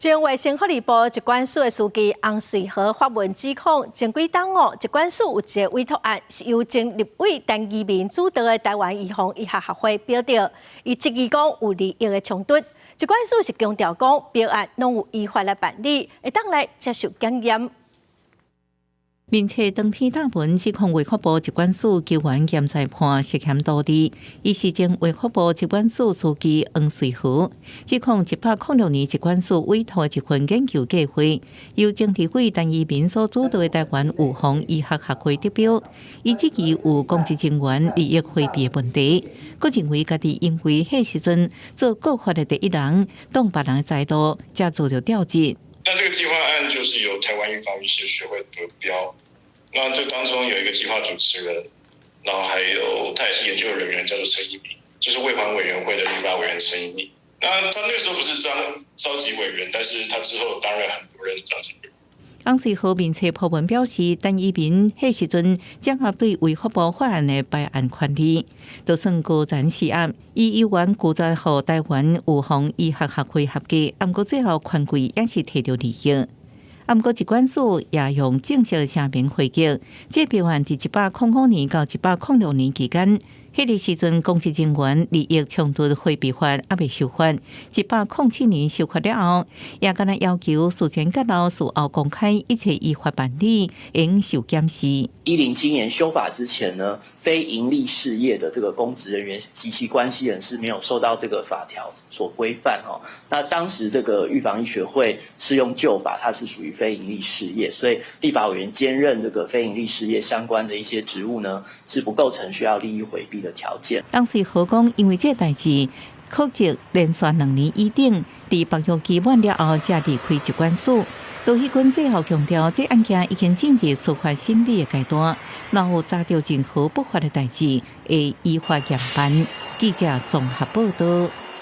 前衛生福利部疾管署的書記翁瑞和發文指控，前幾冬哦，疾管署有一个委託案是由前立委陳怡民主導的臺灣預防醫學學會標著，伊質疑講有利益的衝突。疾管署是強調講，標案攏有依法來辦理，會當來接受檢驗。面冊長篇大文指控衛福部疾管署球員兼裁判涉嫌圖利，伊是前衛福部疾管署書記黃瑞和指控106年疾管署委託的一份研究計劃，由前立委陳怡民所主導的臺灣預防醫學學會得標，伊質疑有公職人員利益迴避的問題，閣認為家己因為彼時陣做告發的第一人，擋別人的財路，才遭著調職。那這個計劃案就是由臺灣預防醫學學會得標，那這當中有一個計劃主持人，然後還有他也是研究人員，叫做陳一鳴，就是衛環委員會的立法委員陳一鳴。那他那個時候不是當召集委員，但是他之後擔任很多任召集委員。翁瑞和面冊 po 文表示，陳怡民彼時陣掌握對衛福部法案的排案權利，就算高層施壓，伊猶原拒絕予臺灣預防醫學學會合格，毋過最後權貴也是提著利益。毋過疾管署也用正式聲明回擊，這標案佇105年到106年期間，彼个時陣公職人員利益衝突迴避法猶未修法，107年修法了後，也敢若要求事前揭露、事後公開，一切依法辦理，應受檢視。107年修法之前呢，非營利事業的這個公職人員及其關係人是沒有受到這個法條所規範哦。那當時這個預防醫學會適用舊法，它是屬於非營利事業，所以立法委員兼任這個非營利事業相關的一些職務呢，是不構成需要利益迴避的條件。當時何講，因為這代誌，考績連續2年乙等，佇服役期滿了後，才離開疾管署。盧喜坤最後強調，這案件已經進入司法審理的階段，若有查著任何不法的代誌，會依法嚴辦。記者綜合報道。